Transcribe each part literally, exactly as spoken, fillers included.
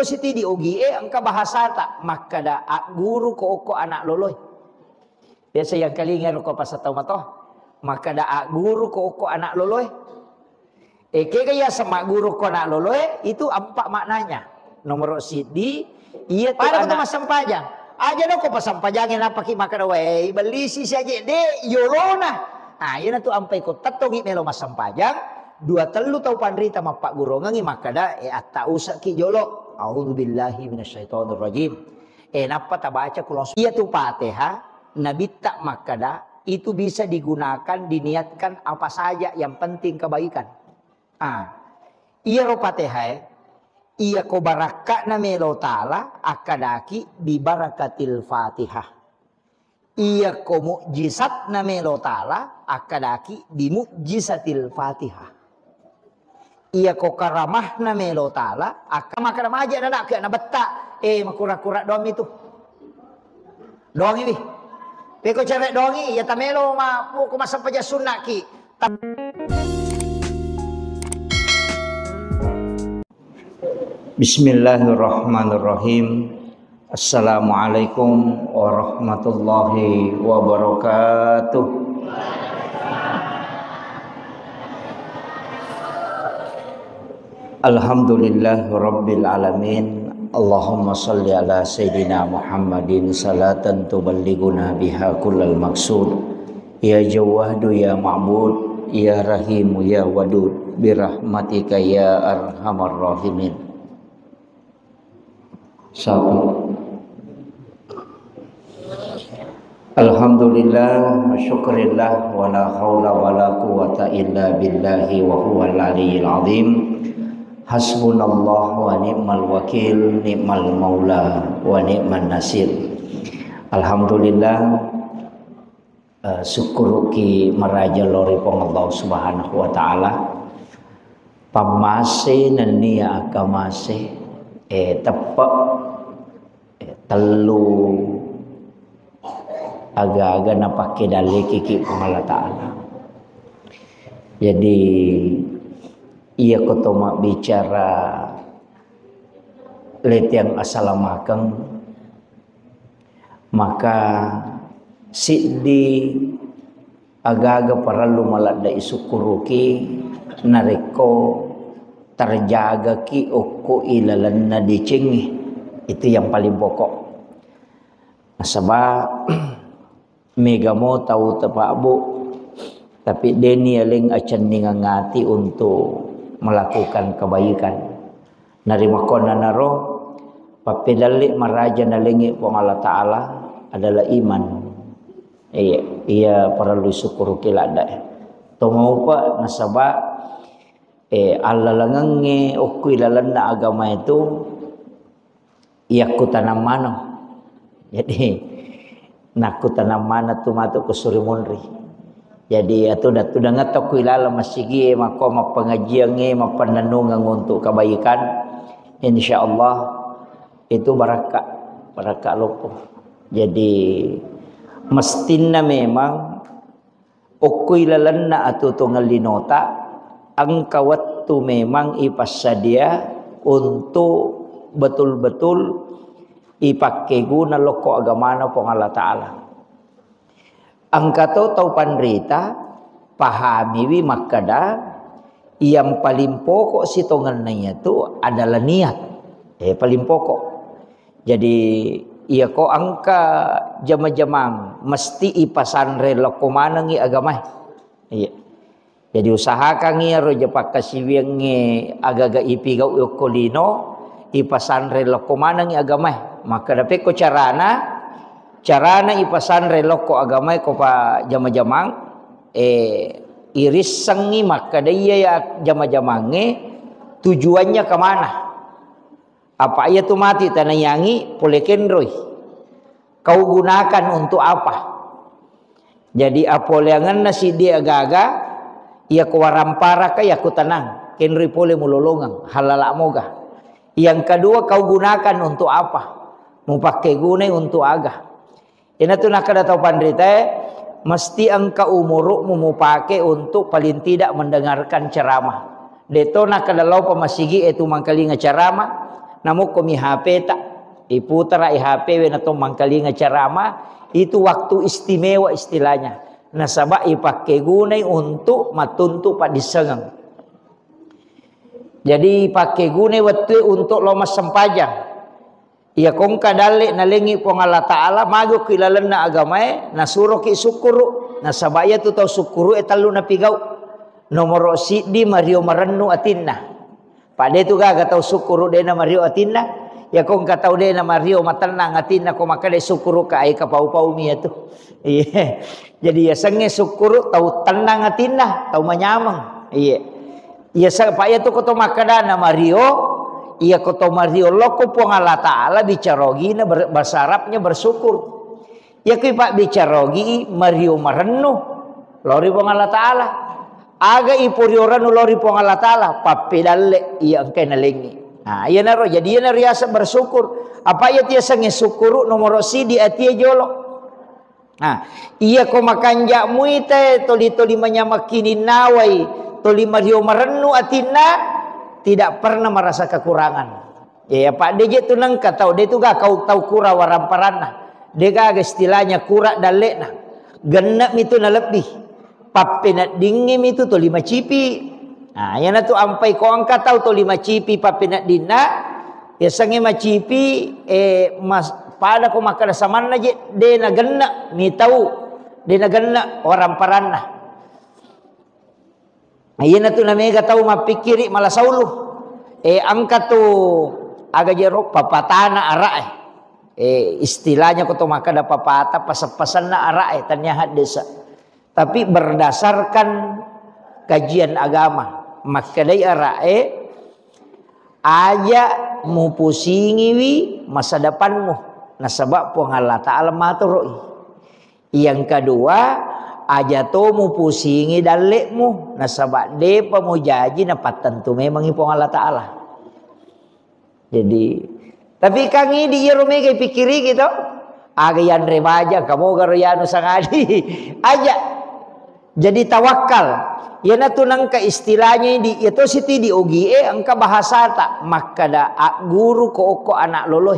Siti di ogie engka bahasata makkada agguru ko okko anak loloe. Biasa yang kalinga ro ko pasatau mato. Makkada agguru ko okko anak loloe. E, kega iya semagguru ko anak loloe, itu empat maknanya. Nomor siddi, iya tu pada ko anak massempajang. Aja no ko passempajange napaki makkada, "Wae, bellisi siaje de yolona." Ah, iya na tu ampai ko tettongi melo massempajang, dua tellu tau panrita mappaggurongengi makkada, "E, atta usaki jolo." A'udzubillahi minasyaitonirrajim. E, nappa tabaca kulong. Iya tu Fatihah, Nabitta makkada, itu bisa digunakan, diniatkan apa saja, yang penting kebaikan. Ah, iyaro Fatihah e, iya ko barakka'na melo taala, akkadaki bi barakatil Fatihah. Iya ko mukjizatna melo taala, akkadaki bi mukjizatil Fatihah. Iya ko karamahna melo taala, akka makkada maja na nakku na betta, eh, makura-kura doang itu. Doangi wi. Peko cewek doangi, iya tamelo ma, ko massempajang sunnaki. Bismillahirrahmanirrahim. Assalamualaikum warahmatullahi wabarakatuh. Alhamdulillah rabbil alamin. Allahumma salli ala sayyidina Muhammadin salatan tuballighuna biha kullal maqsud. Ya Jawwadu ya Ma'bud, ya Rahimu ya Wadud, birahmatika ya arhamar rahimin. Sapa? Alhamdulillah, syukurillah, wala haula wala quwwata illa billahi wa huwal aliyyil azim. Hasbunallah wa ni'mal wakil, ni'mal maula wa ni'man nasir. Alhamdulillah, eh, sukkuruki maraja lao ri Puang Allah Subhanahu wa Ta'ala. Pammase nennia akkamase, eh, teppe', eh, tellu aga-aga napakkedallekiki Puang Allah Ta'ala. Jadi, iya ko to mabbicara leteang asalamakeng, maka siddi aga-aga parellu maladde isukkuruki narekko terjagaki okko ilalenna decengnge. Itu yang paling pokok. Nasaba mega mo tau tapabbu, tapi deni aleng acenningang ati untuk melakukan kebaikan. Narimakkuannanaro, pappedalle maraja nalengngi Puang Allah Ta'ala adalah iman. Iya, iya parellu isukkuruki ladde. Tomaupa nasaba, eh, allalengengnge okko ilalenna agama itu yakkutanang maneng. Jadi, nakkutanang maneng tu matu ku suri munri. Jadi, atuda-tudangetta ku ilaleng masigie, makko mappengajiangnge, mappennennungeng untuk kebaikan, insya Allah itu barakka, barakka loppo. Jadi, mestinna memang okko ilalenna atuo-tuongeng linota, engka wettu memang ipassadia untuk betul-betul ipakkeguna lokko agamana Puang Allah Ta'ala. Engka to tau panrita pahamiwi makkada, yang paling pokok sitongenna iyatu adalah niat. Eh, paling pokok. Jadi, iya ko engka jama-jamang, mesti ipasanre lokko manengngi agamae. Iya. Jadi, usahakangngi iyaro ja pakkasiwiangnge agaga ipigau okko lino, ipasanre lokko manengngi agamae. Makkada pekko carana, carana ipasanre lokko agamae ko pa jama-jamang, eh, irissengngi makkada iya ya jama-jamangnge tujuannya kemana. Apa iya tu mati tanaiyangi pole kenroi. Kau gunakan untuk apa? Jadi apoleangenna siddi agaga, iya ko waramparaka iya ko tanang, kenroi pole mulolongeng, halala moga. Yang kedua, kau gunakan untuk apa? Mupakke gunai untuk aga? Iyanatu nakkeda tau panritae, mesti engka umuru'mu mupake untuk paling tidak mendengarkan ceramah. De'to nakkeda laupa masigi e tu mangkalinga ceramah, Namukko mi H P ta, iputara i H P we na to mangkalinga ceramah, itu waktu istimewa istilahnya. Nasaba ipakkegunai untuk mattuntu paddissengeng. Jadi ipakkegunai wettue untuk lo massempajang. Iya kongka dalle nalengi Puang Allah Ta'ala, mago ki lalenna agamae, nasuroki sukkuru. Nasaba iya tu tau sukkuru e tellu napigau. Nomoro siddi mario marennu atinna. Pada itu gaga tau sukkuru dena mario atinna. Ya kongka tau dena mario matennang atinna ko makkeda sukkuru ka ai kapau-pau mi ya tu. Iya. Jadi ya sengnge sukkuru tau tennang atinna, tau manyameng. Iya. Iya sa pa iya tu ko to makkeda na mario, iya ko to mario loko Puang Allah Ta'ala bicara ogina ber-, bahasa Arabnya bersyukur. Iya kui pabbicara ogi mario marennu lori Puang Allah Ta'ala. Aga iporio rennu lori Puang Allah Ta'ala, pappedalle iya engkai nalengi. Nah, iyanaro, jadi iyanaro riaseng bersyukur. Apa iya tiasengnge sukkuru nomoro sidi atie jolo. Nah, iya ko makanja muite toli-toli manyameng kininnawai, toli mario marennu atinna, tidak pernah merasa kekurangan. Ya, ya, Pak, de je tu nengka tau, de tu ga kau tau kura waramparanna. De gaga istilahnya kura dallekna. Genne mi tu nalebbi. Pappeneddingnge mi tu toli macipi. Nah, yana tu ampai ko engka tau toli macipi pappeneddinna, yasengnge macipi, eh, mas-, pada ko makkeda samanna je, de na genne mi tau, de na genne waramparanna. Iyanatu namega tau mappikkiri mala saulu. Eh, engka tu aga jero papatana ara'e. Eh, istilahnya ko to makkeda papata, paseng-pasenna ara'e, tania haddesa. Tapi berdasarkan kajian agama, makkedai ara'e, aja mupusingiwi masa depanmu, nasaba Puang Allah Ta'ala matoroi. Yang kedua, aja to mupusingi dallekmu, nasaba depa mujaji napattentu memangi Puang Allah Ta'ala. Jadi, tapi kang idi iyaro mega ipikkiriki to? Aga yanre baja, kamogaro yanu sangadi. Aja. Jadi tawakkal. Iyanatu nengka istilahnya di, iya to siti di ogie, engka bahasata. Makkada agguru ko okko anak loloe.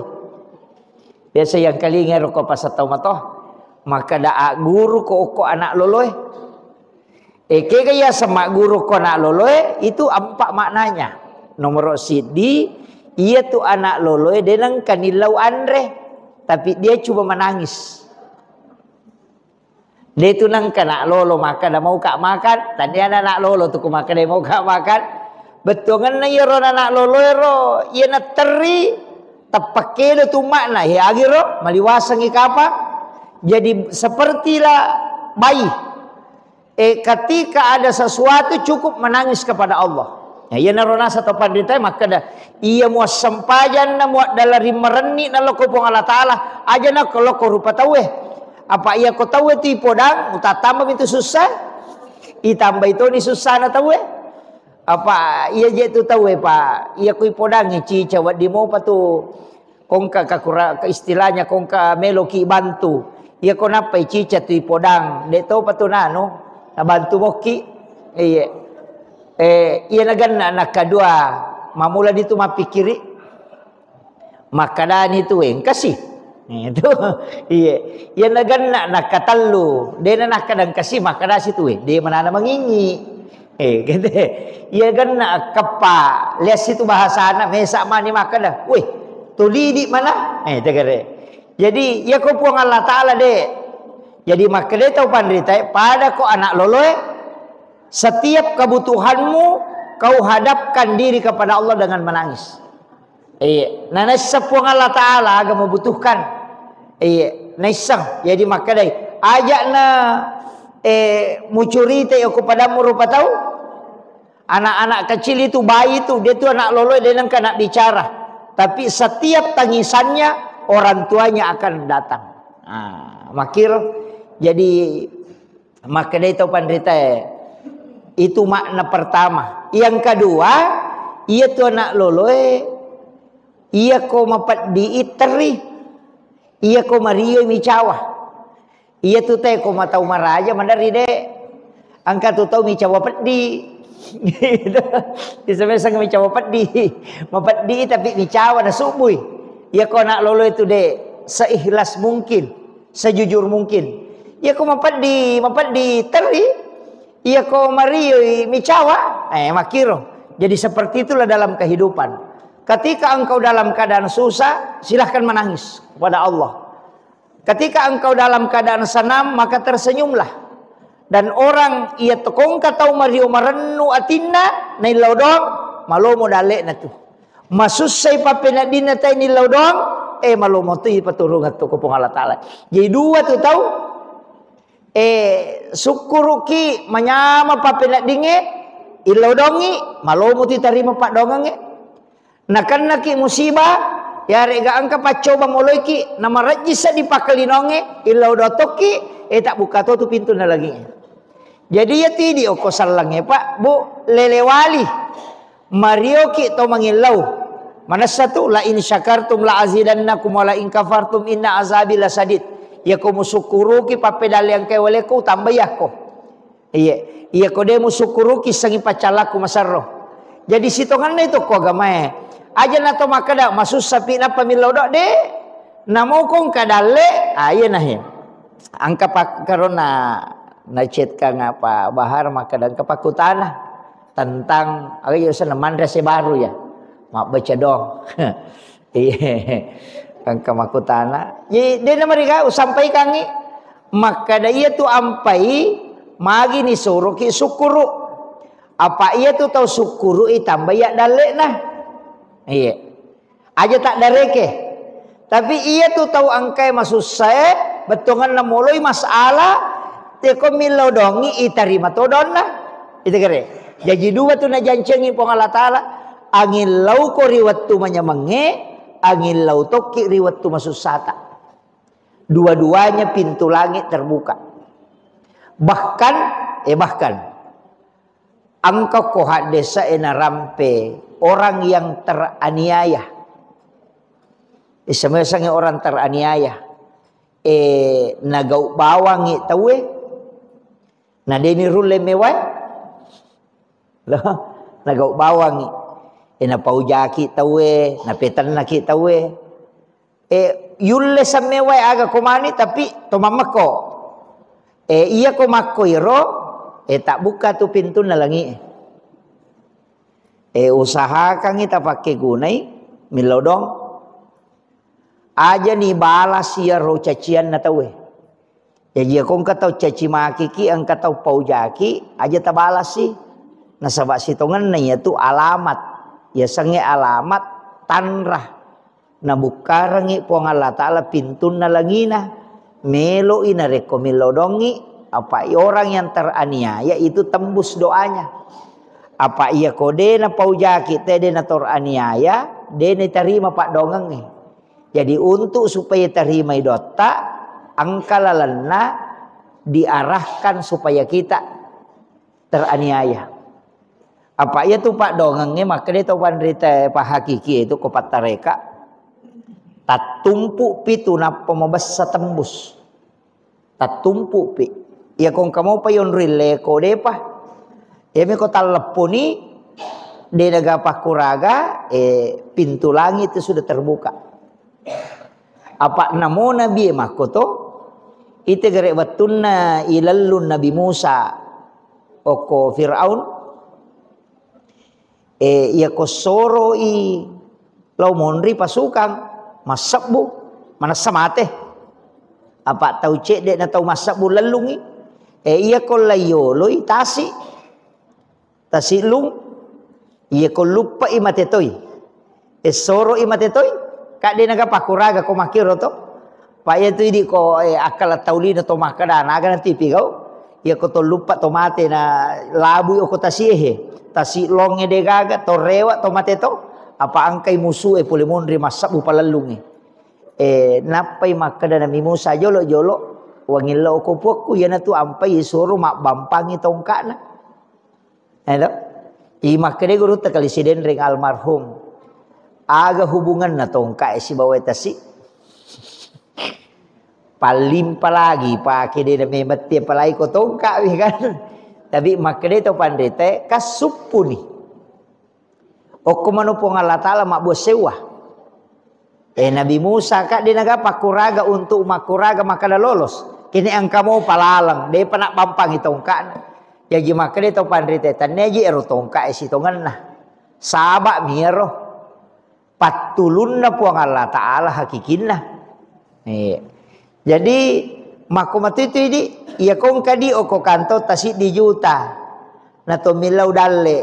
Biasa yang kalinga ro ko pasal tau mato. Makkada agguru ko okko anak loloe. Eh, kega yaseng magguru ko anak loloe, itu empat maknanya. Nomoro siddi, iya tu anak loloe de nengka nillau anre, tapi dia cuma menangis. De tu nengka anak lolo makkada mau ka makan, tania anak lolo tu ko makkada mau ka makan. Bettuangenna iyaro anak loloe ro, iya naterri, teppakkedo tu makna, he agiro, maliwasengi kapang. Jadi sepertilah bayi. Eh, ketika ada sesuatu cukup menangis kepada Allah. Ya, iyanaro nasa to panritae makkeda, iya muassempajanna muaddala rimmarenni na lokko Puang Allah Ta'ala, aja na lokko rupa tauwe. Apa iya ko tauwe tu ipodang, utattamba mi tu sussa, itambai toni sussana tauwe. Apa iya je tu tauwe, Pak, iya ko ipodangi cica wedding mopa tu Kongka kakura-, ke istilahnya kongka meloki bantu. Iya ko nappai cica tu ipodang, de topa tu nanu, nabantu mokki. Iya. Eh, iya naganna nakadua, mamula ditu mappikkiri. Makkadani tu engkasi. Itu. Iya. Iya naganna nakatellu, de na nakkada engkasi, makkadasi tu, de manana mangingi. Eh, gitu. Iya genna keppa, lias itu bahasana, mesa mani makkeda, "Weh, tolidi mana?" Eh, tegere. Jadi, iya ko Puang Allah Ta'ala de. Jadi makkeda tau panritae, pada ko anak loloe, setiap kebutuhanmu kau hadapkan diri kepada Allah dengan menangis. Iya, na naisseng Puang Allah Ta'ala aga membutuhkan. Iya, naisseng. Jadi makkedai, aja na, eh, mucurita ko padammu rupa tau. Anak-anak kecil itu, bayi itu, dia tu anak loloe, dia nengka nak bicara. Tapi setiap tangisannya, orang tuanya akan datang. Ah, makir. Jadi makkedai tau panritae, itu makna pertama. Yang kedua, iya tu anak loloe, iya ko mapeddi i terri, iya ko mario micawa. Iya tu te ko matau maraja maderri de. Engka tu tau micawa peddi. Gitu. Bisa-bisa micawa peddi. Mapeddi tapi micawa na subui. Iya ko nak lolo itu de seikhlas mungkin, sejujur mungkin. Iya ko mapeddi, mapeddi teri. Iya ko marioi micawa, eh, makiro. Jadi seperti itulah dalam kehidupan. Ketika engkau dalam keadaan susah, silahkan menangis kepada Allah. Ketika engkau dalam keadaan senang, maka tersenyumlah. Dan orang iya tokongka tau mario marennu atinna, naillau doang, malomo dalle'na tu. Masussai pappeneddinna tai nillau doang, eh, malomo tu ipaturungeng tu ko Puang Allah Ta'ala. Jadi dua tu tau, eh, sukkuruki manyama pappeneddingnge, illau doangngi, malomo tu itarima paddoangengnge. Nakennaki musibah, yarega engka paccoba moloiki, namarejji seddi pakkalinoangnge, illau doang tokki, eh, tabbukka to tu pintunna langi'e. Jadi iya tu idi okko sellengnge, Pak, Bu, lelewali. Marioki to mangillau. Manessa tu, "La in syakartum la azidannakum wa la in kafartum inna azabi lasadid." Iya ko musukkuruki pappedalleang engkae walekko, utambai akko. Iya, iya ko de musukkuruki sengi paccallakku maserro. Jadi sitongenna itu ko agamae. Aja na to makkeda masussa pi nappa millau doang, de. Namo ko engka dalle, ah, iya nahe. Engka pakkarona na chat kang apa Bahar makkeda engka pakkutana tentang, aga iya, sana manre se baru ya. Mabbaca doang. Iya. Engka makkutana. Jadi, de namariga usampaikangngi. Makkada iya tu ampai, magi ni suruki sukkuru. Apa iya tu tau sukkuru i tambai ya dalle'na. Iya. Aja tak dareke. Tapi iya tu tau engkae masussae, bettuanganna moloi masalah, teko millau dongi itarima to donna. Itu kere. Jaji dua tu najancengi Puang Allah Ta'ala, angin lau ko ri wettu manyamengnge, angin lau tokki ri wettu masussata. Dua-duanya pintu langit terbuka. Bahkan, eh bahkan, engka ko haddesa e narampe orang yang teraniaya. Isemesangi orang teraniaya. Eh, nagau bawangi tauwe, na deni rulle mewae. Loh, nagau bawangi. Eh, napaujaki tauwe, napetennaki tauwe. Eh, yulle sammewae aga komani, tapi to mammekko. Eh, iya ko makko iro, eh, tabbukka tu pintunna langi'e. Eh, usahakangi tapakkegunai millau dong. Aja ni balas iyaro cacianna tauwe. Jaji, iya ko engka tau caci makiki, engka tau paujaki, aja tabalasi. Nasaba sitongenna iyatu alamat. Yasengnge alamat tanra. Nabukkarengngi Puang Allah Ta'ala pintunna langina. Melo'i narekko millau dongi, apa orang yang teraniaya itu tembus doanya. Apa iya ko de napaujaki te de natoraniaya, de nitarima paddoangengnge. Jadi, untuk supaya tarimai dotta, engka lalenna diarahkan supaya kita teraniaya. Apa iya tu paddoangengnge makkeda tau panrita pahakiki itu ko pattareka, tattumpu pitu nappa mabessa tembus. Tattumpu'pi. Iya ko engka mopa yonroi leko depa. Iya mi ko talleppuni, de naga pakkuraga, eh, pintu langit itu sudah terbuka. Apa namo nabi e makko to, ite gere wettunna ilellung Nabi Musa okko Firaun, Eh, iya ko soroi lao monri pasukang, massebbu, manessa mate. Apa tau cedde na tau massebbu lellungi. Eh, iya ko laiyoloi tasi, tasi lung, iya ko luppai mate toi. Eh, soroi mate toi, kadde naga pakkuraga ko makkiro to. Pa iya tu idi ko, eh, akkala tau lino to makkeda, naga nanti pigau. Iya ko to luppa to mate na labui oko tasi ehe. Tasi longe de gaga, to rewa to mate to. Apa angkai musu e pole monri massabbu palellungi. Eh, nappai makkeda Nabi Musa, "Jolo-jolo, wangillau ko puakku, iyanatu ampai soro mabbampangi tongka'na." Edo? I makkeda gurutta kali Sidenreng almarhum. Aga hubunganna tongka e sibawa tasi? Pallimpa lagi pake de na memette apalagi ko tongka wi kan. Tapi makkeda to panrita, kassuppuni. Okko mano Puang Allah Ta'ala mabbua sewwa. Eh, Nabi Musa ka de naga pakkuraga untuk makkuraga makkeda lolos. Kini engka mopa laleng, depa nabbampangi tongka'na. Jaji makkeda to panrita, tannia ji ero tongka e sitongenna. Saba mi ero pattulunna Puang Allah Ta'ala hakikinna. Iya. Jadi, makko matutu idi, iya kongka di oko kanto ta siddi juta. Na to millau dalle.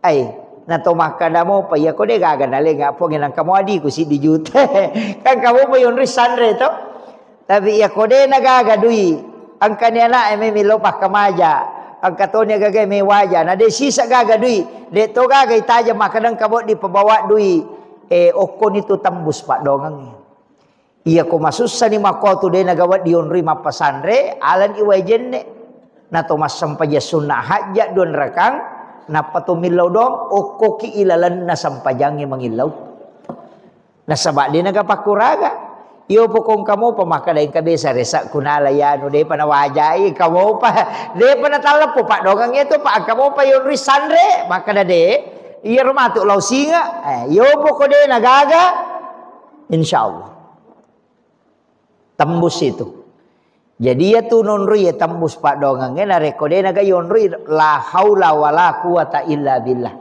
Ai, na to makkada mopa, iya ko de gaga nalenga Puang nangka mo adiku siddi juta. Kan kamu pa yonri sanre to? Tapi iya ko de na gaga dui, engkani anak e memillau pakkamaja, engka toni gaga me waja, na de sisa gaga dui, de to gaga itaja makkada engka boddi pabawa dui, eh, okkoni tu tembus paddongengnge. Iya ko masussani makkotu de na gawa dionroi mappasanre, alani wae jenne. Na to massempajang sunna hajja duanrakang, nappa to millau doang, okkoki ilalenna sempajangnge mangillau. Nasaba de naga pakkuraga. Iyo pokong kamopa makkada engka besa resa kunala yanu depa nawajai kamopa. Depa natalleppo paddongang itu pa kamopa yonri sanre makkada de. Iyaro matu lao singa. Eh, iyo poko de nagaga. Insyaallah. Tembus itu. Jadi iya tu nonroi iya tembus paddongangnge narekko de naga yonroi la haula wala quwata illa billah.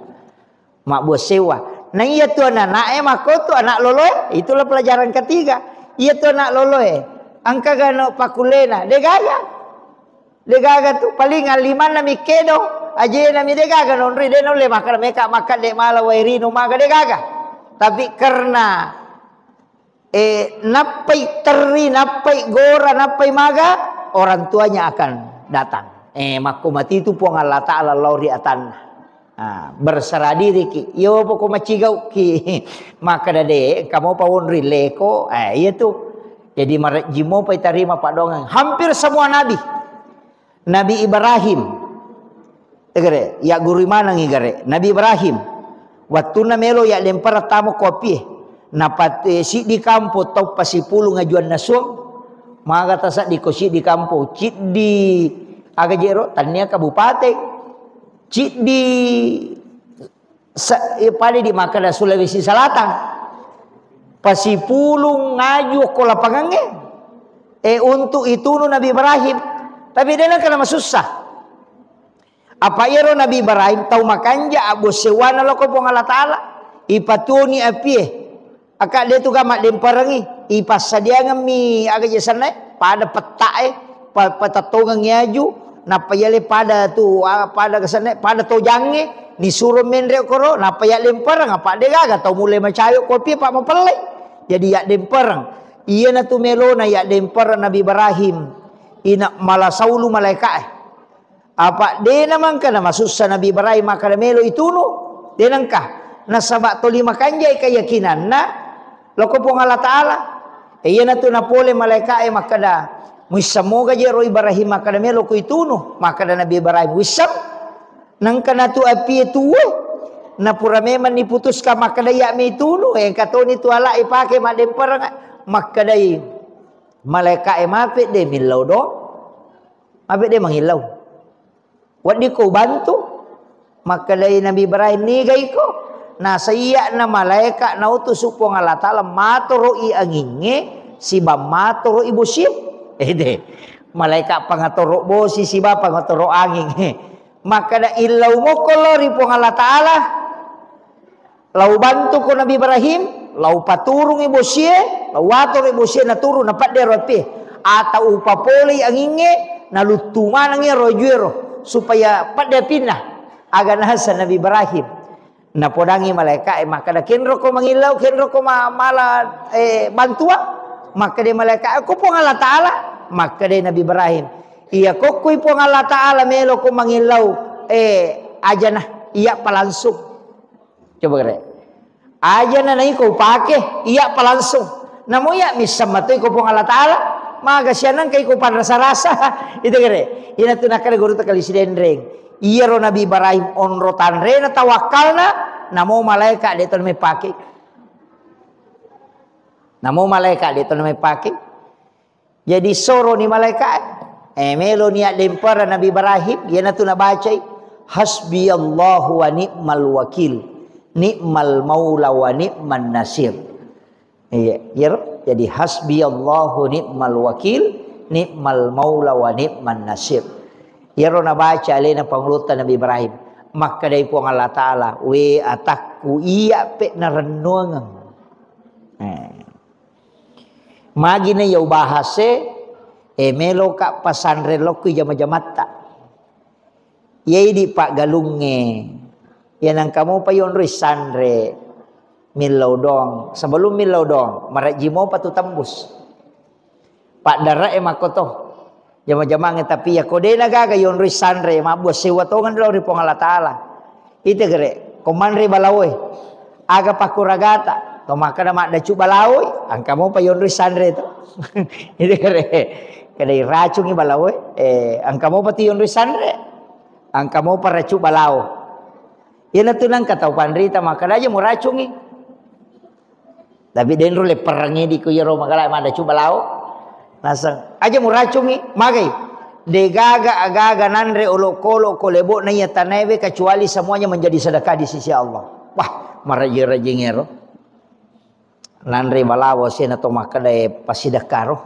Mabbua sewwa. Na iya tu anak-anak e makko tu anak loloe, itulah pelajaran ketiga. Iya tu anak loloe, engka gano pakullena, de gaga. De gaga tu paling limanna mi kedo, ajena mi de gaga nonroi de naulle makkada meka makkada de mala wae rino maga de gaga. Tapi karena eh, nappai terri, nappai gora, nappai maga, orang tuanya akan datang. Eh, makko mati itu Puang Allah Ta'ala lao ri atanna. Ah, berserah diri ki. Iyo poko macigau ki. Makkada de, kamu pawon ri leko. Eh, iya tu. Jadi marejimo pai tarima paddongang. Hampir semua nabi. Nabi Ibrahim. Egere, ya guru manengi gare. Nabi Ibrahim. Wattunna melo ya lempara tamo kopie. Napate siddi kampo tau pasipulung ajuanna suang. Maga tasaddi ko siddi kampo. Ciddi aga jero tannia kabupaten. Ciddi sa-, eh, pada di makkada Sulawesi Selatan. Pasipulung ngaju ko lapangangnge. Eh, untuk itunu Nabi Ibrahim. Tapi de nakkada masussa. Apa iyaro Nabi Ibrahim tau makanja abbo sewwana loko Puang Allah Ta'ala. Ipatuoni apie. Aka de tu ga maddemperengi. Ipassadiangemmi aga je sanna e. Pada petta e. Pa-, patettongengi aju. Nappa yale pada tu, ah, pada kesanna e. Pada tojangnge. Nisuro menre koro. Nappa ya lempereng. Apa de gaga tau mulai macayo kopi apa mapelle. Jadi ya dempereng. Iyana tu melona ya dempereng Nabi Ibrahim. Ina mala saulu malaika e. Apa dena mangka namasussa Nabi Ibrahim makkada melo itunu? Dena engka. Nasaba toli makanjai keyakinanna loko Puang Allah Ta'ala. E, iyanatu napole malaika e makkada, "Muissammoga je ro Ibrahim makkada melo ko itunu?" Makkada Nabi Ibrahim, "Wissam." Nengka natu apie tuwe. Napura memang niputuskan makkada iya me itunu, engka toni tu ala ipake maddempereng. Makkedai malaika e, "Mape de millau do?" Mabe de mangillau. Weddikko ubantu? Makkedai Nabi Ibrahim, "Nigaiko?" Nasaiya na malaeka nautusu Puang Allah Ta'ala matoro'i angingnge siba matoro'i bosie. Ede. Malaeka pangatoro bosi siba pangatoro anging. Makkeda, "Illau mokko lao ri Puang Allah Ta'ala." Lau bantuko Nabi Ibrahim, lau paturungi bosie, lau watoroi bosie naturung, napeddero apie. Atau upapolei angingnge, naluttu manengi ero ajuero, supaya pedde apinna. Aga nasa Nabi Ibrahim. Napodangi malaika e, makkeda, "Kenroko mangillau, kenroko ma-, mala, eh, bantuang?" Makkeda malaika e, "Ko Puang Allah Ta'ala." Makkeda Nabi Ibrahim, "Iya kokkoi Puang Allah Ta'ala meloko mangillau, eh, ajana, iya pa langsung." Coba gere. Ajana naiko upake, iya pa langsung. Namo iya misseng matoi ko Puang Allah Ta'ala, maga sianang kai ko panrasa-rasa. Itu gere. Ina tu nakkeda guru tu kali sidenreng. Iyaro Nabi Ibrahim onro tanrena tawakkalna, namo malaika de to namepake. Namo malaika de to namepake. Jadi soroni malaika e. Eh, melo niat lempara Nabi Ibrahim, iyanatu nabacai, "Hasbiyallahu wa ni'mal wakil, ni'mal maula wa ni'man nasir." Iya, iyaro. Jadi, "Hasbiyallahu ni'mal wakil, ni'mal maula wa ni'man nasir." Iyaro nabaca alena pangulutta Nabi Ibrahim. Makkedai Puang Allah Ta'ala, "We atakku, iya pe narennuangeng." Eh. Magina iya ubahase, eh, meloka pasanre lokku jama-jamatta. Iya idi paggalungnge. Iya nangka mopa yonroi sanre millau doang. Sebelum millau doang, marejji mopa tu tembus. Paddare'e makkoto. Jama-jamangnge, tapi iya ko de nagaga yonroi sanre, mabbua sewa tongeng lao ri Puang Allah Ta'ala. Ite gere, ko manre balaoe. Aga pakkuragata? To makkeda maddacu balaoi, engka mopa yonroi sanre to. Ite gere, kada iracungi balaoe, eh, engka mopa tu yonroi sanre. Engka mopa racu balao. Iyanatu nangka tau panrita makkeda aja muracungi. Tapi denro lepperangnge di ku iyaro magala maddacu balao. Naseng, aja muracungi, magai. Degaga agaga nanre olokolo ko lebo'na iya tanaewe kecuali semuanya menjadi sedekah di sisi Allah. Wah, maraji-rajingero. Nanre balawo sena to makkeda, eh, pasidekka ro.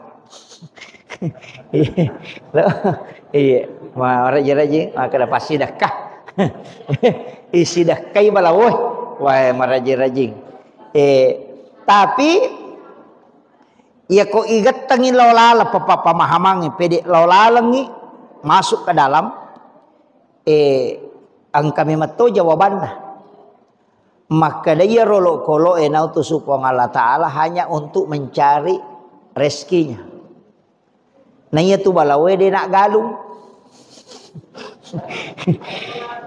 Iya, maraji-rajing makkeda pasidekka. Isidekkai balawo. Wah, maraji-rajing. Eh, tapi iya ko igettengi lao laleng papa-, pemahamangngi, pede lao lalengngi masuk ke dalam, eh, engka memang to jawabanna. Makkeda iyaro olokolo'e nautusu Puang Allah Ta'ala hanya untuk mencari rezekinya. Na iya tu balaoe de nak galung.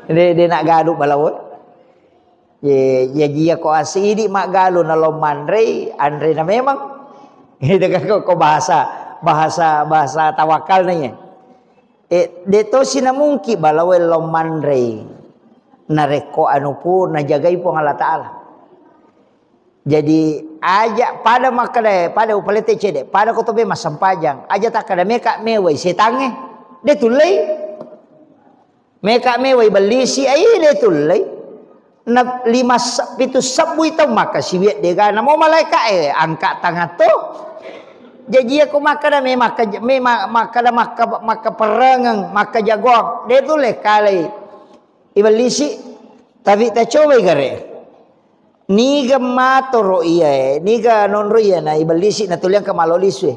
De, de nak galung balaoe. Ye, ya jia ko asidi maggalung nalo manrei, anre na memang. Itu kan ko, ko bahasa, bahasa, bahasa tawakal na iya. Eh, de tosi namungki balaoe lao manrei narekko anu pun najagai Puang Allah Ta'ala. Jadi aja pada makkeda, pada upalete cede, pada ko tobe massempajang, aja takkeda meka mewai setangnge. De tullei. Meka mewai bellisi, ai de tullei. Na lima se-, pitu sebbui tau makkasiwiang dega namo malaeka e angka tangatto. Jaji iya ko makkeda me makka-, me ma-, makkeda makka-, makkaperengeng, makkajagoang, de tulle kalai ibellisi. Tapi tacobai gare. Niga matoro iyae, niga nonro iya na ibellisi natuliang ke malo lisue.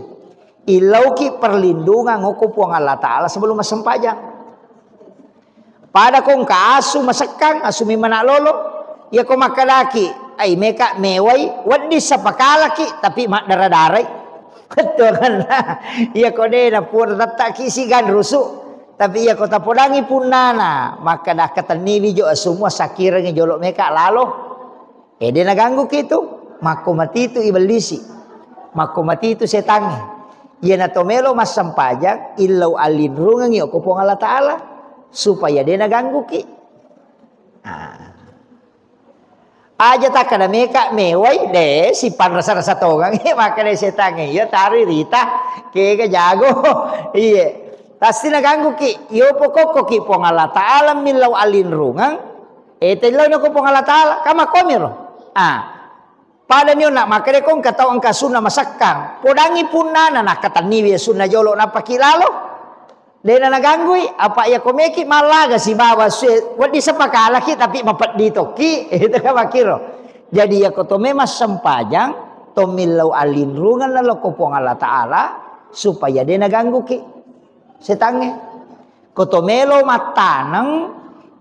Ilauki perlindungan okko Puang Allah Ta'ala sebelum massempajang. Pada ko engka asu masekkang, asu mimana lolo, iya ko makkedaki, ai meka mewai, wedding sapakalaki, tapi maddara-darai. Betul kan? Iya ko de na pura tettaki sigan rusu, tapi iya ko tapodangi punnana, makkeda katenniwi jo asumua sakirengi jolo meka lalo. Eh, de nagangguki tu, makko matitu ibellisi, makko matitu setangnge. Iyana to melo massempajang, illau allinrungengi okko Puang Allah Ta'ala, supaya de nagangguki. Ah. Aja takkeda meka mewai, de sipanrasa-rasa tongang, eh, makkeda setangnge, iya tari rita, kega jago, iye. Pasti nagangguki, iyo pokokkoki Puang Allah Ta'ala millau allinrungeng, Eh, tellau nako Puang Allah Ta'ala, kamakkomiro. Ah. Pada nionna makkeda ko engka tau engka sunna masekkang. Podangi punnana nakkatenniwi sunna jolo nappaki lalo. Dena naganggui, apa iya ko meki mallaga sibawa sue, wedding sepakalaki tapi mapeddi tokki. Itu kan makkiro. Jadi iya ko to memang sempajang, to millau allinrungeng naloko Puang Allah Ta'ala supaya de nagangguki setangnge. Ko to melo mattaneng,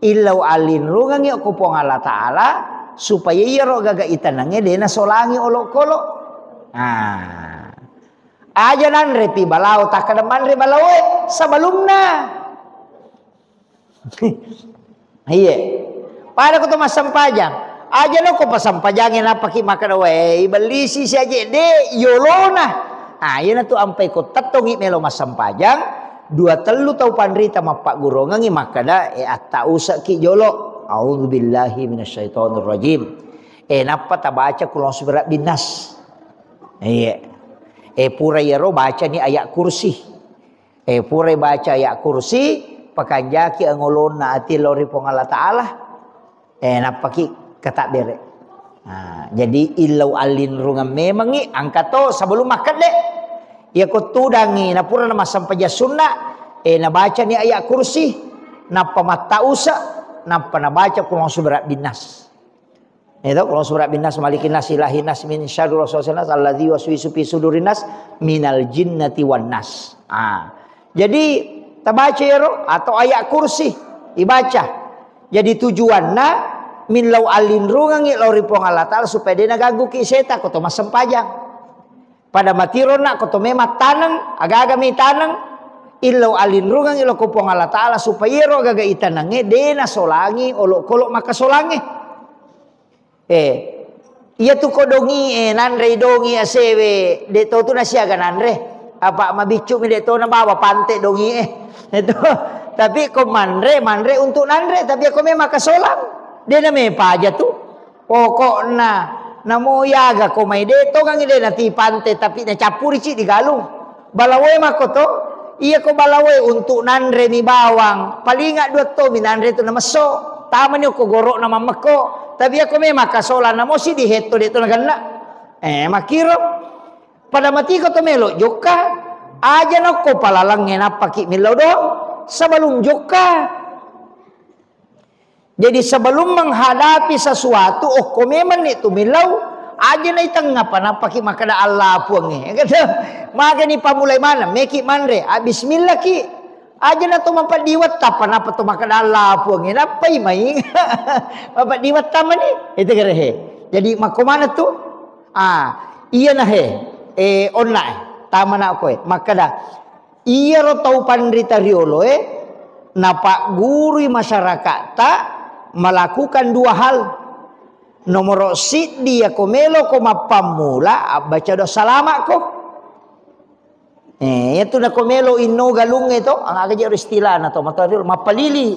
illau allinrungengngi okko Puang Allah Ta'ala, supaya iyaro gaga itenengnge de nasolangi olokolo. Nah. Aja nanrepi balao, takkeda manre balaoe sebelumna. Iye. Pada ko to massempajang. Aja lo ko passempajangnge nappaki makkeda, "Wae, ibellisi siaje de yolona." Ah, iyanatu ampai ko tettongi melo massempajang, dua tellu tau panrita mappaggurongengi makkeda, "Eh, atta useki jolo." A'udzubillahi minasyaitonirrajim. Eh, nappa tabaca Qul a'udzu birabbin nas. Iye. Eh, pura iyaro bacani ayat kursi. Eh, purai baca ayat kursi, pakanjaki angolonna ati lao ri Puang Allah Ta'ala. Eh, nappaki katabbere. Nah, jadi illau allinrungeng memangngi, angka to sebelum makkedde. Iyako tudangngi, napura namassempajang sunna, eh, nabacani ayat kursi, nappa mattausa, nappa nabaca Qul a'udzu birabbin nas. Itu, Qul a'udzu birabbin nas, malikin nas, ilahin nas, min syarril waswasil khannas, alladzi yuwaswisu fi sudurin nas, minal jinnati wan nas. Ah. Jadi, tabaca ero atau ayat kursi, ibaca. Jadi, tujuanna millau allinrungengngi lao ri Puang Allah Ta'ala supaya de' nagangguki setan ko to massempajang. Pada matironna ko to memang taneng, agaga mi taneng, illau allinrungengngi lao ko Puang Allah Ta'ala supaya ero agaga itanengnge de' nasolangi olokolo makkasolangnge. Eh, iya tu ko dongi, eh, nanre dongi asewe, de' to tu nasiaga nanre. Apa mabiccu mi de' to nabawa pante dongi, eh. Itu. Tapi ko manre, manre untuk nanre, tapi ako memang kasolang, de' name paja tu. Pokokna, namo yaga ko mai de' to gangi de' nati pante, tapi nacappuri ci di galung. Balawoe makko to, iya ko balawoe untuk nanre mi bawang, palinga dua to mi nanre tu namesso. Tamani ko gorokna mammekko, tapi ako memang kasolang namo si di hetto de' to nagenna. Eh, makkiro. Pada matiko to melo jokka, aja nakko palalangnge nappaki millau doang sebelum jokka. Jadi sebelum menghadapi sesuatu, okko memang ni tu millau, aja naitengngapa nappaki makkeda Allah Puangnge. Gitu. Magani pamulai maneng, meki manre, ah, bismillah ki. Aja na to mapeddi wetta, apa napa to makkeda Allah Puangnge, nappai mai. Mapeddi wetta mani, itu kere he. Jadi makko mana tu? Ah, iya nah he. Eh, onna eh. Tama na koe. Makkeda, iyaro tau panrita rioloe napaggurui masyarakatta melakukan dua hal. Nomoro siddi, yako melo ko mappammula, abbaca doa salama ko. Eh, iyatu nako melo inno galungnge to, aga je istilahna to, matoa riolo, mappalili.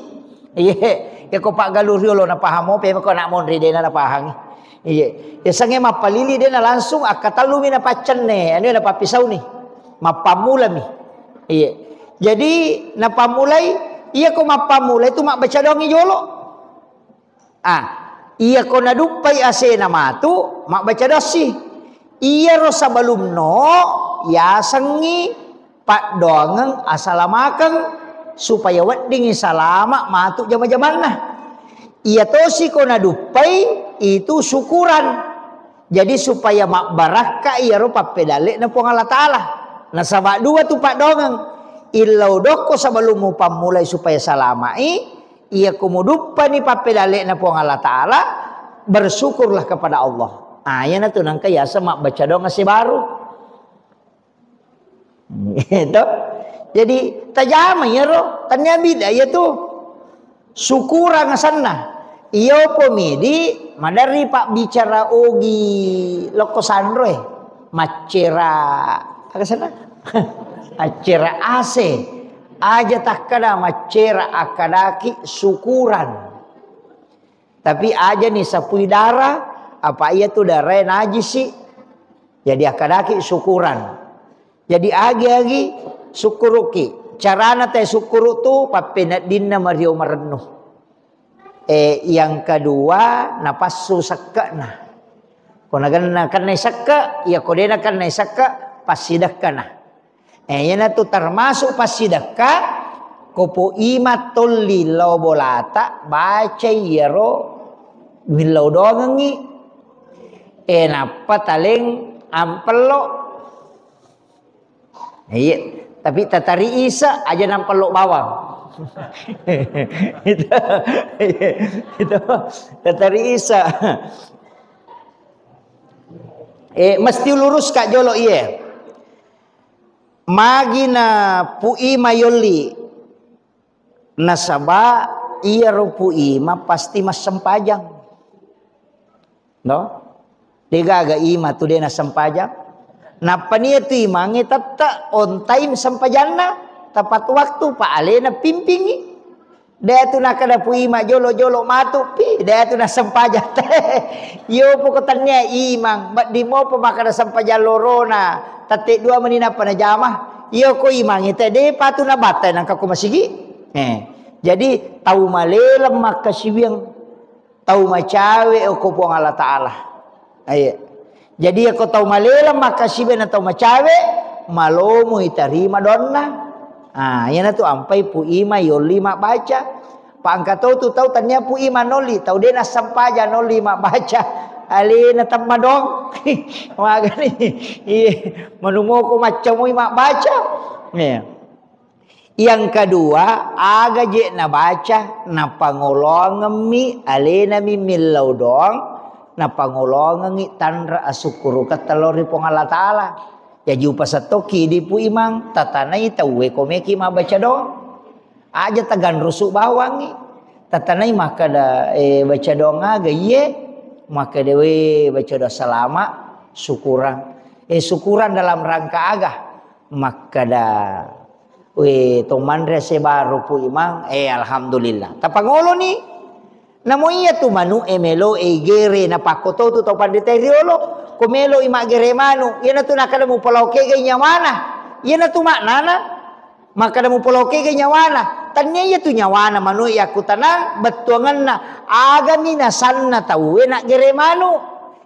Iye, yako paggalung riolo napahamo, pe ko anak monri dena napahangi. Iye, yasengnge mappalili dena langsung akkatallumi napaccenne, anu napappisauni. Mappammulami. Iye. Jadi napammulai, iyako mappammulai tu mabbaca doangngi jolo. Ah, iyako naduppai asena matu, mabbaca doassi. Iyaro sebelumno yasengngi paddoangeng asalamakeng supaya weddingngi salama matu jama-jamanna. Iya tosi ko naduppai itu syukuran. Jadi supaya mabbarakka iyaro pappedalle'na Puang Allah Ta'ala. Nasaba dua tu paddoangeng. Illau dokko sebelum mupammulai supaya salama'i, iyako muduppani pappedalle'na Puang Allah Ta'ala, bersyukurlah kepada Allah. Ah, iyanatu nangka yaseng mabbaca doang ase baru. Gitu. Jadi, tajama iyaro, tania bidda iyatu. Syukurang asenna. Iyo pomidi maderri pabbicara ogi lokko sanroe. Maccera, aga senna? Accera ase. Aja takkada maccera, akkadaki syukuran. Tapi ajani sapui dara, apa iyatu darae najisi. Jadi akkadaki syukuran. Jadi agi-agi sukkuruki. Carana te sukkuru tu pappeneddinna mario marennu. Eh, yang kedua, napassu sekke'na. Ko nagenna kennai sekke, iya ko de nakennai sekke, passidekkana. Eh, iyanatu termasuk passidekka, ko poima tolli lao bolata, bacai iyaro millau doangengngi. Eh, nappa taleng ampello. Iya, tapi tatari isa aja nampello bawang. Itu, itu, tatari isa. Eh, mesti lurus ka jolo iye. Magi na puima yolli. Nasaba iyaro puima pasti massempajang. No? Degaga ima tu de nassempajang. Nappa nia tu imangnge tette on time sempajanna, tepat waktu, pa alena pimpingi. De tu nakada puima jolo-jolo matu pi, de tu nassempajang. Yo poko tania imang, baddi mopo makada sempajang lorona, tette dua meni nappa najama. Iya ko imangnge te de patu nabatta nangka ko masigi. Eh, jadi tau maleleng makkasiwiang, tau macawe ko Puang Allah Ta'ala. Iya. Jadi ko tau maleleng makkasiwiang na tau macawe, malomo itarima donna. Ah, iyanatu ampai Pu Imang yolli mabbaca. Pa engka to tu tau tania Pu Imang nolli, tau de nassempajang nolli mabbaca. Alena temmadong. Magani. Iya, manumoko maccamui mabbaca. Iya. Yang kedua, aga je nabaca, napangolongemmi, alenami millau doang, napangolongengi tanra asukkuruketta lao ri Puang Allah Ta'ala. Jaji upasettokki di Pu Imang, tatanai tauwe komeki mabbaca doang. Aja taganrusu bawangngi. Tatanai makkeda, eh, baca doang aga iye? Makkeda, we, baca doang salama, syukuran. Eh, syukuran dalam rangka aga? Makkeda, we, to manre ase baru Pu Imang, eh, alhamdulillah. Tapangoloni. Namo iya tu manu e melo e igere napakkoto tu tau panrita riolo. Ko melo i maggere manu, iyanatu nakkeda mupalaokegai nyawana. Iyanatu maknana. Makkeda mupalaokegai nyawana. Tania iya tu nyawana manu e yakkutanang bettuangenna. Agami nasanna tauwe naggere manu.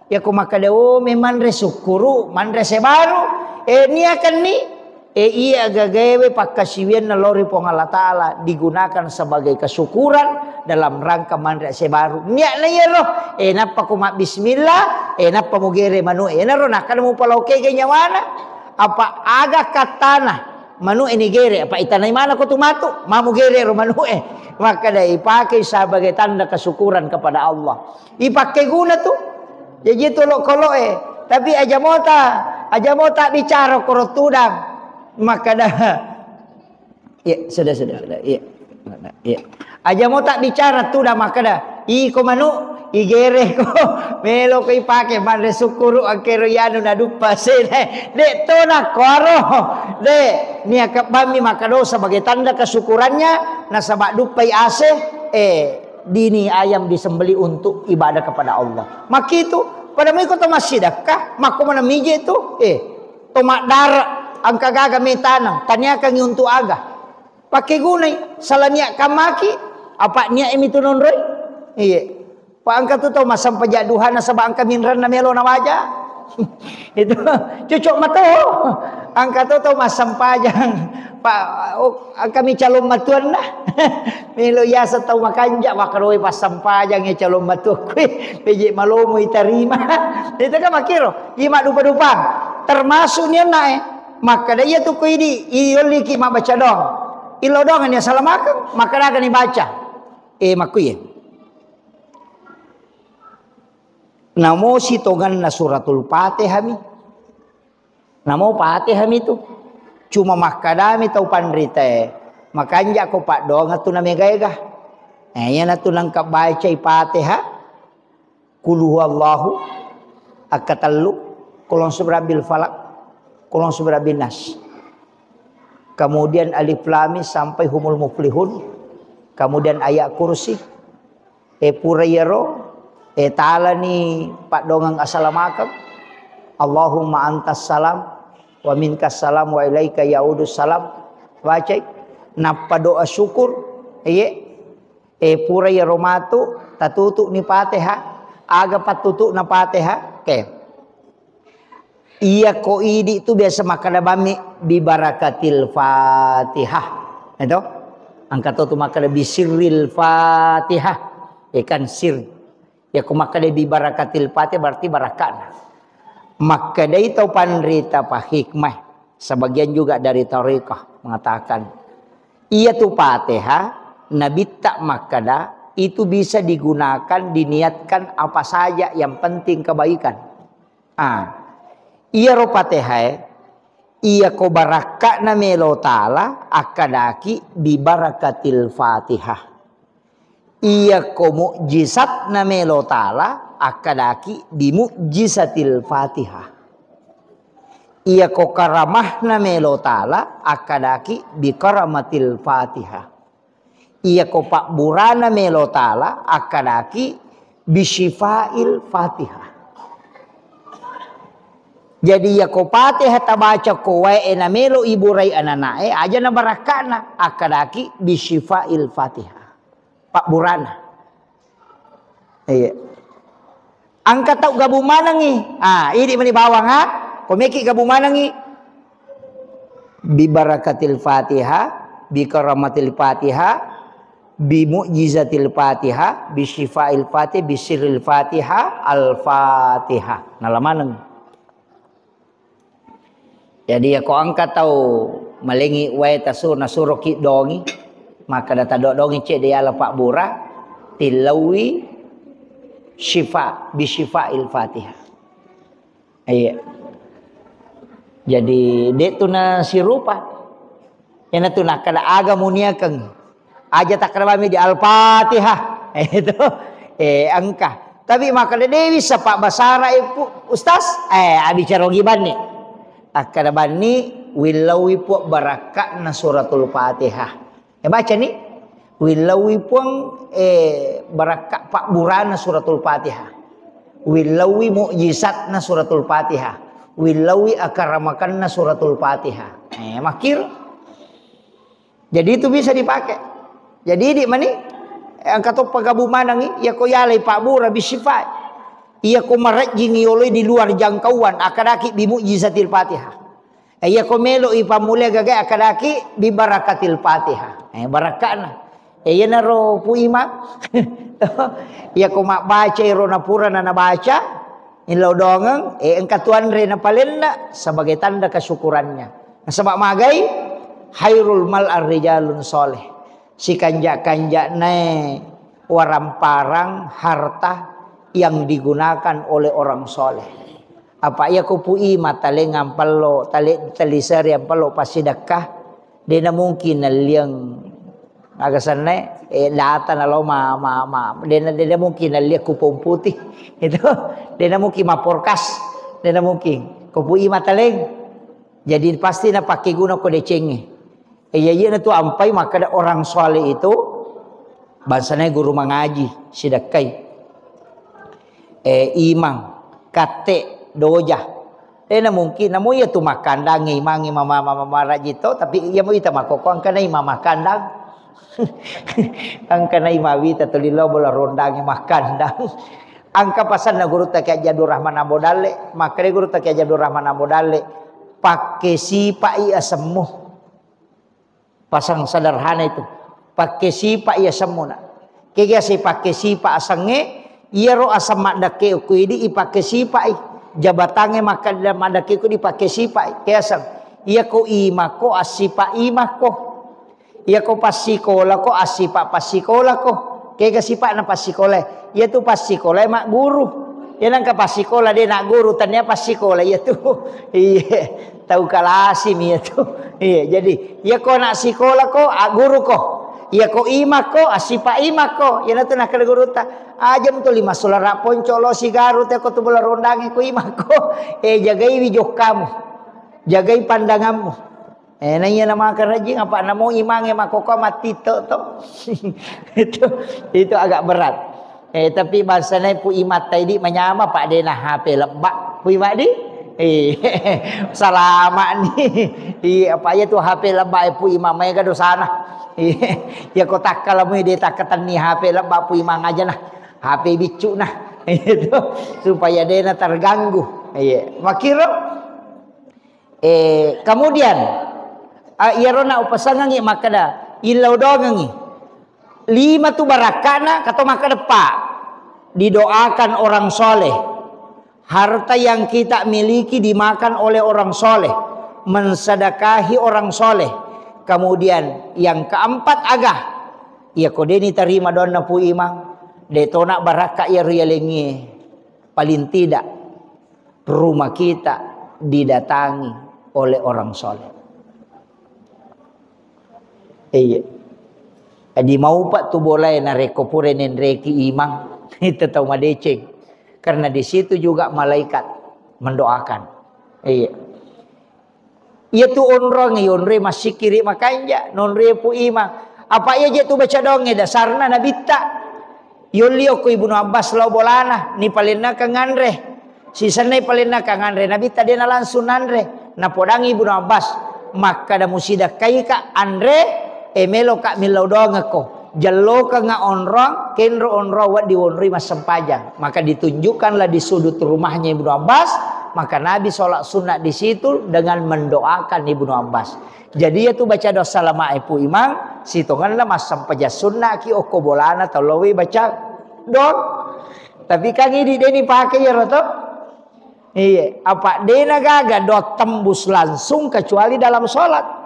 Yako makkeda, oh, memanre sukkuru, manre sebaru. Eh, niakanni. Eh, iya gagaewe pakkasiwianna lao ri Puang Allah Ta'ala digunakan sebagai kesyukuran dalam rangka manre sebaru. Niatna iyaro, eh, nappa ko mabbismillah, eh, nappa mugere manu e. Enaro nakkeda mupalaokegai nyawana. Apa aga kattana manu e nigere, apa itanai mana ko tu matu, mamu gere ro manu e. Makkeda ipake sebagai tanda kesyukuran kepada Allah. Ipakkeguna tu. Jaji tu olokoloe. Tapi aja mota, aja mota bicara koro tudang. Makkeda. Iya, sudah, sudah, sudah. Iya. Iya. Aja mota bicara tudang makkeda. Iko manu, igereko. Melo ko ipake manre sukkuru angkero yanu naduppa sene. De to nakkuaro. De, niakkebbammi makkadosa sebagai tanda kesyukurannya nasaba duppai ase. Eh, dini ayam disembelih untuk ibadah kepada Allah. Makkitu, pada mui ko to massidekka, makko mana mije tu, eh, to maddare, angka gaga metaneng, taniakangi untuk aga. Pakke gunai, salah niat kammaki, apa niat imi tu nonroi? Iya. Pa angka tu tau massempajang duha nasaba angka minrenna melo nawaja. Itu cocok mato. Angka to tau massempajang. Pa, oh, angka mi calon matuanna. Melo yasa tau makanja, makkaroi passempajang ya calon matua kue. Peje malomo itarima. Itu kan makiro. Ima dupa-dupang. Termasuk nianna e. Makkeda iya tu ko idi, iyolliki mabbaca doang. Ilo doang ni asalamakeng, makkeda aga ni baca. Eh, makkuye. Namo sitongenna suratul Fatihah mi. Namo Fatihah mi tu. Cuma makkadami tau panritae, makanja ko paddoangeng tu namega-ega. Eh, iyanatu nangka bacai Fatihah, Qul huwallahu, akkatellu, Qul a'udzu birabbil falaq, Qul a'udzu birabbin nas. Kemudian Alif Lam Mim sampai Humul Muflihun. Kemudian ayat kursi. Eh, pura iyaro, eh, talani paddoangeng asalamakeng. Allahumma antas salam wa minkas salam wa ilaika yaudus salam. Bacai. Nappa doa syukur. Iye. Eh, pura iyaro matu, tatutu'ni Fatihah. Aga pattutu'na Fatihah? Oke. Iya ko idi tu biasa makkeda bammi, "Bibarakatil Fatihah." Itu? Angka to tu makkeda, "Bisirril Fatihah." Ya kan sir. Ya ko makkeda, "Bibarakatil Fatihah," berarti barakana. Makkedai tau panrita pa hikmah, sebagian juga dari tarekat mengatakan, iya tu Fatihah, Nabitta makkeda, itu bisa digunakan, diniatkan apa saja, yang penting kebaikan. Ah, iyaro Fatihae, iya ko barakka'na melo taala, akkadaki, "Bibarakatil Fatihah." Iya ko mukjizatna melo taala, akkadaki, "Bimukjizatil Fatihah." Iya ko karamahna melo taala, akkadaki, "Bikaramatil Fatihah." Iya ko pabburana melo taala, akkadaki, "Bisyifail Fatihah." Jadi, yako Fatihah tabaca ko wae e namelo iburai anana'e, aja na barakka'na, akkadaki bisyifail Fatihah. Pabburana. Iya. Engka tau gabung manengngi. Ah, idi mani bawang, ha? Ko meki gabung manengngi. Bi barakatil Fatihah, bi karamatil Fatihah, bi mu'jizatil Fatihah, bi syifail Fatihah, bi sirril Fatihah, Al-Fatihah. Nala maneng. Jadi, yako engka tau malengi wae tasu-, nasuro ki dongi, makkada taddo dongi cedde yala pabbura, tillaui syifa, bi syifail Fatihah. Iya. Jadi, de' tu nasirupa. Iyanatu nakkada aga muniakeng. Aja takkada bami di Al-Fatihah. Itu. Eh, engka. Tapi makkada dewi sapa basara ipu, Ustaz? Eh, abicara ogi banni. Takkada banni, willaui pu barakka'na suratul Fatihah. Eh, baca ni. Willaui puang, eh, barakka pabburana suratul Fatihah. Willaui mukjizatna suratul Fatihah. Willaui akaramakanna suratul Fatihah. Eh, makkiro. Jadi itu bisa dipakai. Jadi di mani, eh, engka toppa gabu manengi, iya ko yalai pabbura bisifai. Iya ko marejjingi yoloi di luar jangkauan, akkadaki bi mukjizatil Fatihah. Eh, iya ko melo i pammulia gaga akkadaki bi barakatil Fatihah. Eh, barakka'na. Eh, iyanaro Pu Imang. Iya ko mabbaca iro napura na nabaca, illau dongeng, eh, engka tuanre napalenna sebagai tanda kesyukurannya. Nasaba magai, khairul mal ar-rijalun soleh. Sikanja-kanjanae waramparang harta yang digunakan oleh orang soleh. Apa iya ko Pu Imang taleng ampello, tale-, taliseri ampello passidekka, dena mungkin nalliang aga senna, eh, data nalo ma, ma, ma, dena, dena mungkin nalliang kupon putih. Itu, dena mungkin maporkas, dena mungkin. Ko Pu Imang taleng. Jadi pasti napakke guna ko decengnge. Eh, iya, iya, na tu ampai makkada orang soleh itu, bangsana guru mangaji, sidekkai. Eh, imang, katte, doja. Eh, na mungkin, namu iya tu makkandang, imang, imang, mama, mama, rajito, tapi iya mu ita makkoko, angkana imang makkandang. Angkana imang wita tuli lo bola rondang, makkandang. Angka pasanna guru ta Kiai Abdul Rahman Ambo Dalle, makkada guru ta Kiai Abdul Rahman Ambo Dalle, pakke sipai asemmu. Pasang sederhana itu. Pakke sipa iya semmuna. Kega si pakke sipa asengnge, iyaro aseng maddekke ku idi ipakke sipai. Jabatangnge makkeda maddekke ku idi pakke sipai. Ke aseng. Iya ko imako assipa imako. Iya ko passikola ko assipa passikola ko. Kega sipa'na passikola. Iya tu passikola magguru. Iya nangka passikola de na guru tania passikola iya tu. Iya. Tau kalasi mi iya tu. Iya, jadi, iya ko anak sikola ko, a, guru ko. Iya ko imak ko, a, sipa imak ko. Iya natu nakkeda guru ta, aja mu tuli massulara ponco lo sigaru te ko tu bola rondangi ko imak ko. Eh, jagai wi jokkamu. Jagai pandanganmu. Eh, na iya na makarajing apa namo imange makoko mati to to. Itu, itu agak berat. Eh, tapi bangsana Pu Imang ta idi manyama, Pak, de na H P lebba, Pu Imang di. Eh, salama ni. Iya, apa iya tu H P lebba, eh, Pu Imang, maega dosana. Iya, iya, ko takkala mu de takkatenni H P lebba, Pu Imang aja nah. H P biccu nah. Itu supaya de na terganggu. Iya, makiro. Eh, kemudian, ah, iyaro na upasangangi makkeda, illau dongengi. Lima tu barakka'na, kato makkeda, Pak, didoakan orang soleh. Harta yang kita miliki dimakan oleh orang soleh. Mensedekahi orang soleh. Kemudian yang keempat aga. Iya ko deni tarima doanna Pu Imang. De tona barakka iya rialengi. Paling tidak rumah kita didatangi oleh orang soleh. Iya. Jadi maupa tu bolae narekko pura nenreki imang, itu tau madeceng. Karena di situ juga malaikat mendoakan. Iya. Iya tu onrong, iya onroi massikiri makanja, nonroi Pu Imang. Apa iya je tu baca donge dasarna nabitta. Yolli okko Ibnu Abbas lao bolana, nipalennakeng anre. Sisennai palenna kanganre Nabitta de' nalangsung nanre. Napodangi Ibnu Abbas, makkada musidakkaika anre, e, meloka millau doangekko. Jellokengnga onrong, kenro onrong wedding wonroi massempajang. Maka ditunjukkanlah di sudut rumahnya Ibnu Abbas, maka Nabi sholat sunnah di situ dengan mendoakan Ibnu Abbas. Jadi, iyatu baca doa salama e Pu Imang, sitongenna massempajang sunnaki okko bolana tau lowwi baca doang. Tapi kan idi de' nipake iyaro to. Iya, apa de' nagaga doa tembus langsung kecuali dalam sholat.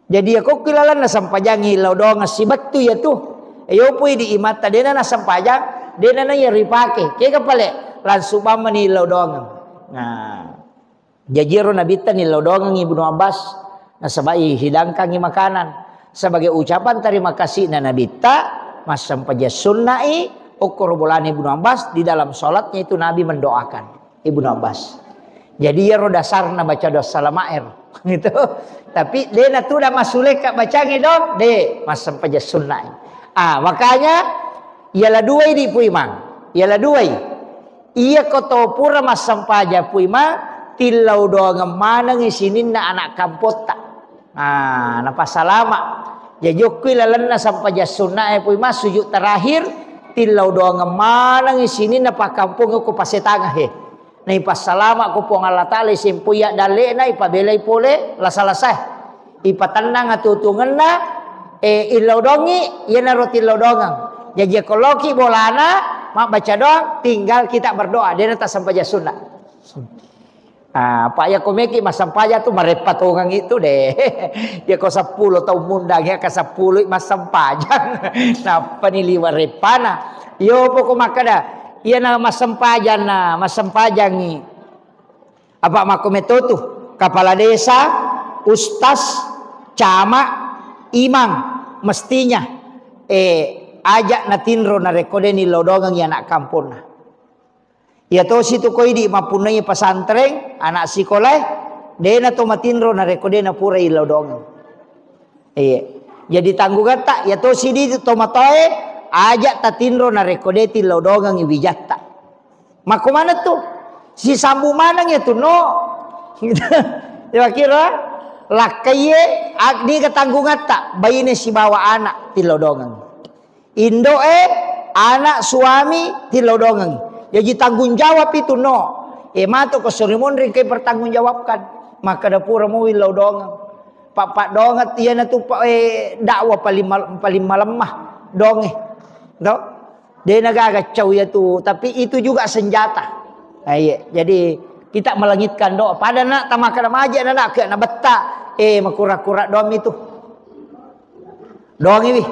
Jadi, iya kokki lalenna sempajangngi lao doang sibettu iyatu. Iyo pui di imatta de' na nasempajang, de' na iya ripake. Kega pale langsung bammani lao doang. Nah. Jaji ero Nabitta nillau doangengngi Ibnu Abbas, nasaba ihidangkangngi makanan. Sebagai ucapan terima kasihna Nabitta, massempajang sunna'i, okkoro bolana Ibnu Abbas, di dalam sholatnya itu Nabi mendoakan. Ibnu Abbas. Jadi iyaro dasarna baca doa salama ero. Gitu. Tapi de' natudang massulekka bacangngi dong, de', massempajang sunna'i. Ah, makanya, iala duai di Puimang. Iala duai. Iyako to pura massempajang Puimang, tillau doangeng manengngi sininna anak kampotta. Ah, napasalama. Jaji okkui lalenna sempajang sunna e Puimang, sujud terakhir, tillau doangeng manengngi sininna pakkampong ko pasetangahe. Naipassalama ko Puang Allah Taala, isempoi addalle'na, ipabelai pole lasa-lasae. Ipatennang atutungenna, e, illau doangngi, iyanaro tillau doangeng. Jaji ko loki bolana, mabbaca doang, tinggal kita berdoa, de'na tassempajang sunna. Ah, apa iya ko meki massempajang tu mareppa tongang itu deh. Ya ko seppulo tau mundang ya ke seppulo massempajang. Nappani liwa reppana. Yo poko makkada, iyana massempajang na, massempajangngi. Apa makko metotu, kepala desa, ustaz, camat, imam, mestinya, eh, ajak natinro narekko de' nillau doangengngi anak kamponna. Iya tosi tu ko idi mappunnai pesantren, anak sikolae, de'na to matinro narekko de' napura illau doangeng. Iya. Jadi tanggungatta, iya tosi di tomatoae, ajak tatinro narekko de' tillau doangengngi wijatta. Makko maneng tu, sisambu maneng ya tu no. Gitu. Ya kira, lakkaiye, ak-, niga tanggungatta, baine sibawa anak tillau doangeng. Indo'e, anak, suami, tillau doangeng. Jaji tanggung jawab itu no. E, mato ko sori monri engkai pertanggung jawabkan. Makkada pura mo willau doangeng. Pak, pak doangeng iyana tu, pak, e, dakwah paling mal-, paling malemma doangnge. To? De' nagaga cau iya tu, tapi itu juga senjata. Nah, iya. Jadi kita melangitkan doa. Pada nak tamakkada maje na nak ke na betta. E, makura-kura doang itu. Doangiwi.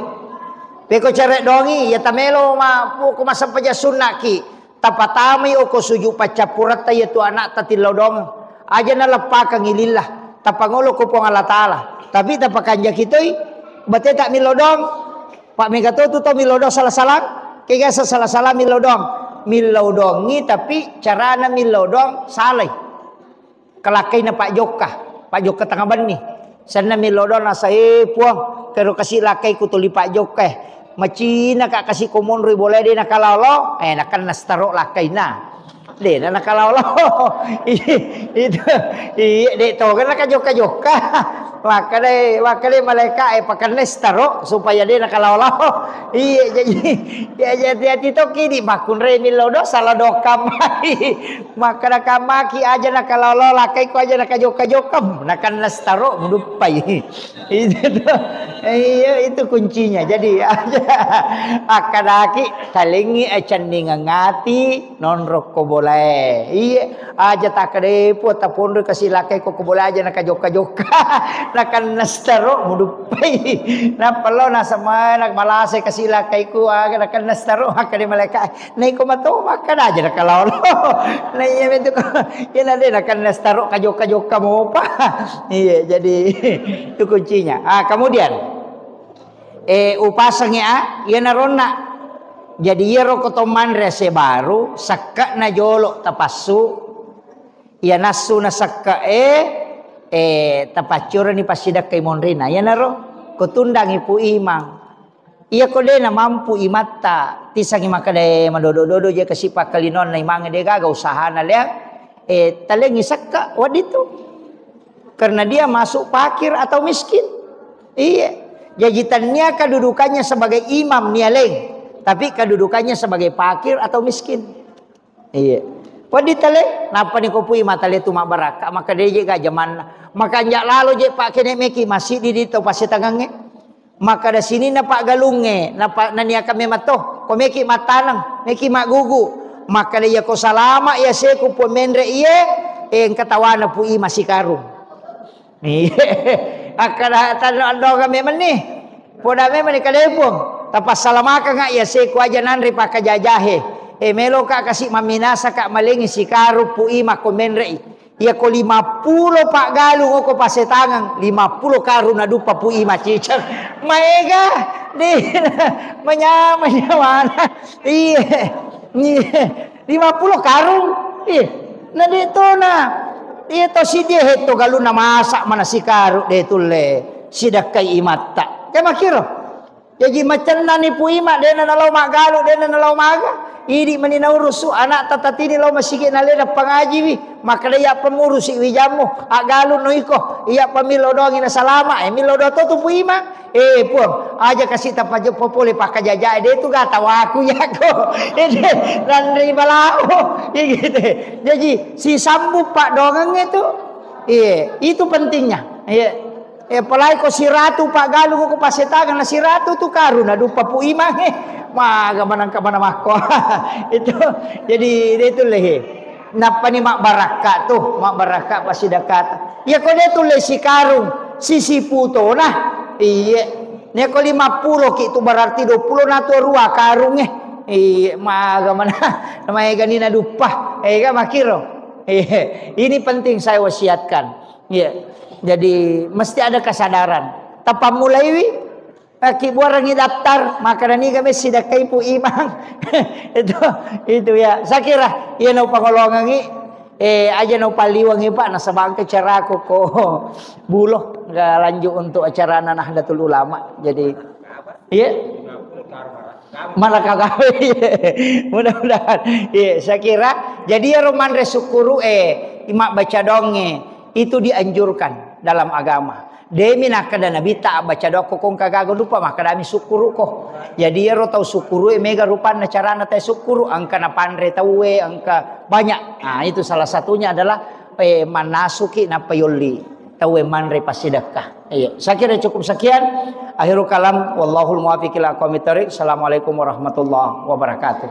Peko cere doangi, iya tamelo ma, poko massempajang sunnaki. Tapatamai oko sujud paccappuratta iya tu anakta tillau doangeng. Aja naleppakengngi lillah. Tapangolo ko Puang Allah Taala. Tapi tapakanjaki toi, bateta millau doang. Pak mega to tu tau millau doang sala-salang. Kega sala-salang millau doang. Millau doangngi tapi carana millau doang salai. Kalakkaina Pak Jokka, Pak Jokka Tengnga Benni. Senna millau doang nasa, "Eh, Puang, kero kasi lakkai ku tuli Pak Jokka, eh. Macina ka kasi ko monroi bolae de' nakalao-lao." Eh, nakenna setaro lakkaina. De' na nakalao-lao. Itu, iya, de' to kan nakajokka-jokka. Makkadai, makkadai malaika, eh, pakenna setaro supaya de' nakalao-lao. Iya, jadi, ya, jadi hati-hati tokki di makkunrai millau doang sala doang kamai. Makkada kamaki aja nakalao-lao, lakkaiko aja nakajokka-jokka, nakenna setaro muduppai. Itu tuh. Iya, itu kuncinya. Jadi aja akkadaki talengngi acenningeng ati nonrokko bolae. Iya, aja takkada, "Eh, Puang, taponroi kasi lakkaiko ko bolae aja nakajokka-jokka." Nakenna setaro muduppai. Nappa lo nasama malase kasi lakkaiku aga nakenna setaro makkada malaika. Naiko mato makkada aja nakalao-lao. Nah, iya betul. Iya, na de' nakenna setaro kajokka-jokka mopa. Iya, jadi itu kuncinya. Ah, kemudian, eh, upasengngi, ah, iya naronna. Jadi iyaro ko to manre ase baru, sekke'na jolo tapassu. Iya nassu na sekke'e, eh, tapaccurani passidekkai monrina. Iyanaro ko tundangi Pu Imang. Iya ko de' namampu imatta, tisangi makkeda, eh, madodo-dodo je kasi pakkalinonna imangnge de' gaga usahana lea, eh, talengi sakka, wadditu. Karena dia masuk fakir atau miskin. Iya. Jaji tania kedudukannya sebagai imam nia leng, tapi kedudukannya sebagai fakir atau miskin. Iya. Waddi tale, nappa ni ko pui matale tu mabbarakka, maka de' je ga jamanna. Maka anja lalo je pakkene meki masjid di to pasetangangnge. Makkeda sininna paggalungnge, napa-, naniakang memang to, ko meki mattaneng, meki maggugu. Makkeda iya ko salama iya seku Puang menre iye, eh, engka tawana Pu Ima sikarung. Iya. Akkeda tanno andonga memang ni. Poda memang ni kalepuang. Tapassalamakanga iya seku aja nanre pakkajajahe. Eh, meloka kasi maminasaka malengi sikarung Pu Ima ko menre i. Iya ko lima pulo paggalung oko pasetangang, lima pulo karung naduppa Pu Ima ciceng. Maega, de' manyameng nyawana. Iya. Iya. Lima pulo karung. Iya. Na de' to na. Iya to sidie hetto galunna masa mana sikarung de' tulle sidakkai imatta. Ke makkiro. Jaji macennani Pu Ima, de'na nalao maggalu, de'na nalao maga. Idi mani naurusu anakta tatini lao masigi nalena pangajiwi. Makkeda iya pamurusi wijammu, aggalu no iko. Iya pamillo doangi na salama, eh, millo doang to tu Pu Ima. Eh, Puang, aja kasi tapajeppo pole pakkajajae de' tu gatawaku yako. Ede nanri balao. Iya gitu. Jaji sisambu paddoangengnge tu. Iya, itu pentingnya. Iya. Eh, apalagi ko siratu paggalung ko pasetangang na siratu tu karung naduppa Pu Ima, eh, maga manangka mana makko. Itu jadi de' tulle he. Nappa ni mabbarakka tu, mabbarakka pasidakata. Iya ko de' tulle sikarung, sisipu tona. Iya. Ne ko lima pulo ki tu berarti dua pulo na tu rua karung, eh. Iya, maga mana. Maega ni naduppa. Eh, ga makkiro. Iya. Ini penting saya wasiatkan. Iya. Jadi mesti ada kesadaran. Tapammulaiwi, eh, ki buarangi daftar, makkeda niga messi dakkai Pu Imang. Itu, itu ya. Saya kira iya nau pangolongangi, eh, aja nau paliwangi Pak, nasaba engka caraku ko Bulo, nggak lanjut untuk acarana Nahdlatul Ulama. Jadi, iya. Mana kagawe? Mudah-mudahan. Iya, saya kira jadi ero manre sukkuru, eh, ima baca donge itu dianjurkan dalam agama. Demi nakkeda Nabitta abbaca doang ko engka gaga dupa, makkedami sukkuruko. Jadi ero tau sukkuru e mega rupanna carana tau sukkuru, engka napanre tauwe, engka banyak. Nah, itu salah satunya adalah, eh, mannasuki nappa yolli tauwe manre passidekka. Iya, saya kira cukup sekian. Akhirul kalam, wallahul muwaffiq ila aqwamit thariq. Assalamualaikum warahmatullahi wabarakatuh.